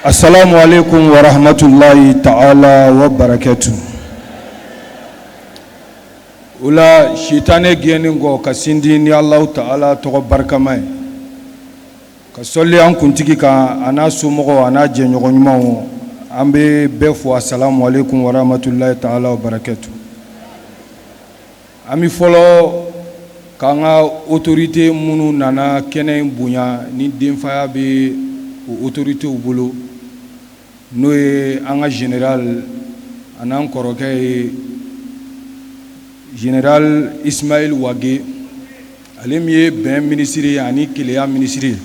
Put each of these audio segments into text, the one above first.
Assalamu alaikum wa rahmatullahi ta'ala wa barakatuh. O la sitanɛ gɛnni kɔ ka sindi ni Alahu ta'ala tɔgɔ barikama ye, ka sɔli an kuntigi kan, a n'a somɔgɔw, a n'a jɛɲɔgɔn ɲumanw, an bɛ bɛɛ fo assalamu alaikum wa rahmatullahi ta'ala wa barakatuh. An bɛ fɔlɔ k'an ka autorité minnu nana kɛnɛ in bonya ni denfaya bɛ o autoritéw bolo, n'o ye an ka général an'an kɔrɔkɛ ye, général Ismaël Wagué, ale min ye bɛn minisiri ye ani keleya minisiri ye.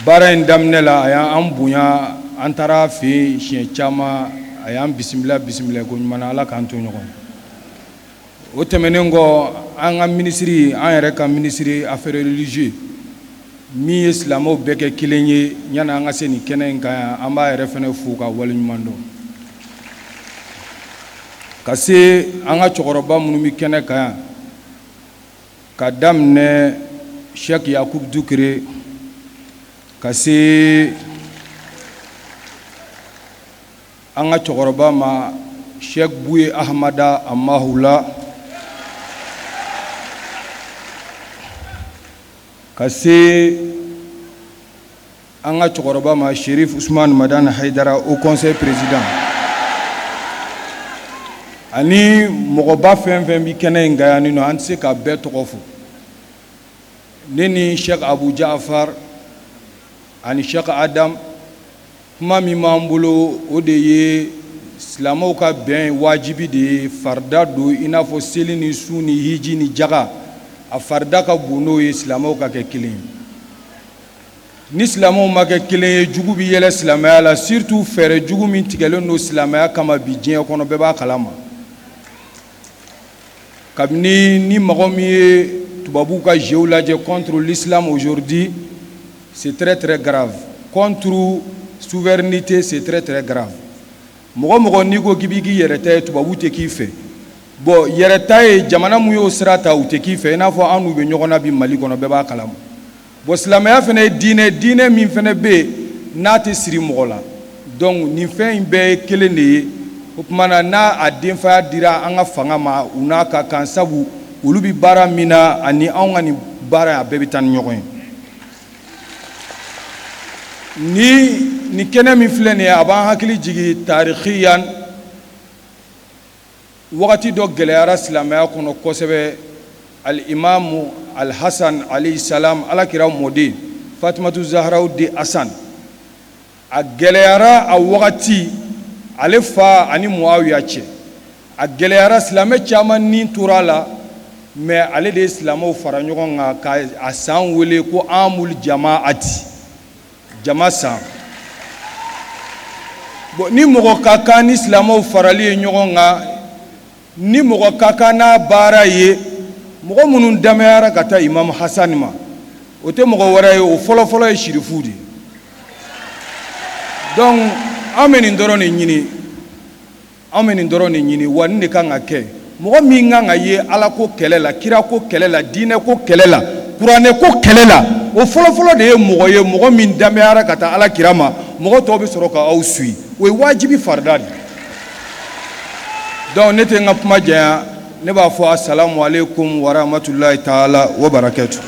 Baara in daminɛ la, a y'an bonya, an taara fɛ yen siɲɛ caman, a y'an bisimila bisimila ko ɲuman na. Ala k'an to ɲɔgɔn. O tɛmɛnen kɔ, an ka minisiri, an yɛrɛ ka minisiri affaires religieuses, min ye silamɛw bɛɛ kɛ kelen ye yanni an ka se nin kɛnɛ in kan yan, an b'a yɛrɛ fana fo ka waleɲuman dɔn. Ka se an ka cɛkɔrɔba minnu bɛ kɛnɛ kan yan, ka daminɛ Cheikh Yakub Dukure, ka se an ka cɛkɔrɔba ma Cheikh Buye Ahmada Amahula, ka se an ka cɛkɔrɔba ma Cherif Usman Madani Haidara, haut conseil président, ani mɔgɔba fɛn fɛn bɛ kɛnɛ in kan yan nɔ, an tɛ se ka bɛɛ tɔgɔ fɔ. Ne ni Cheikh Abu Jafar ani Cheikh Adam, kuma min b'an bolo, o de ye silamɛw ka bɛn wajibi de ye, farida don, i n'a fɔ seli ni sun ni hiji ni jaga, a farida ka bon n'o ye. Silamɛw ka kɛ kelen ye. Ni silamɛw ma kɛ kelen ye, jugu bɛ yɛlɛ silamɛya la, surtout fɛɛrɛ jugu min tigɛlen don silamɛya kama bi diɲɛ kɔnɔ, bɛɛ b'a kalama. Kabini ni mɔgɔ min ye tubabuw ka jeu lajɛ contre l'islam aujourd'hui, c'est très très grave. Contre souveraineté, c'est très très grave. Mɔgɔ mɔgɔ n'i ko k'i b'i k'i yɛrɛ ta ye, tubabu tɛ k'i fɛ. Bon, yɛrɛ ta ye, jamana mun y'o sira ta, u tɛ k'i fɛ, i n'a fɔ an n'u bɛ ɲɔgɔn na bi Mali kɔnɔ, bɛɛ b'a kalama. Bon, silamɛya fana ye diinɛ, diinɛ min fana bɛ yen n'a tɛ siri mɔgɔ la. Donc nin fɛn in bɛɛ ye kelen de ye. O tuma na, n'a a denfaya dira an ka fanga ma, u n'a ka kan, sabu olu bɛ baara min na ani anw ka nin baara, a bɛɛ bɛ taa ni ɲɔgɔn ye. Ni nin kɛnɛ min filɛ nin ye, a b'an hakili jigin tarixiyan wagati dɔ gɛlɛyara silamɛya kɔnɔ kosɛbɛ. Alimamu Alhasan alayhi salam, Alakira mɔden Fatimatu Zaharaw de Hasan, a gɛlɛyara a wagati ale fa ani Muawiya cɛ, a gɛlɛyara, silamɛ caman ni tora a la. Mais ale de ye silamɛw fara ɲɔgɔn kan ka a san wele ko amul jamaati, jama san. Bon, ni mɔgɔ ka kan ni silamɛw farali ye ɲɔgɔn kan, ni mɔgɔ ka kan n'a baara ye, mɔgɔ minnu damayara ka taa Imam Hasan ma, o tɛ mɔgɔ wɛrɛ ye, o fɔlɔfɔlɔ ye sirifu de ye. Donc an bɛ nin dɔrɔn de ɲini, an bɛ nin dɔrɔn de ɲini. Wa nin de kan ka kɛ. Mɔgɔ min kan ka ye Ala ko kɛlɛ la, kira ko kɛlɛ la, diinɛ ko kɛlɛ la, kuranɛ ko kɛlɛ la, o fɔlɔfɔlɔ de ye mɔgɔ ye, mɔgɔ min damayara ka taa Ala kira ma. Mɔgɔ tɔw bɛ sɔrɔ ka aw suit, o ye wajibi farida de. Donc ne tɛ n ka kuma janya, ne b'a fɔ asalamu aleykum wa rahmatulahi taala wa barakatu.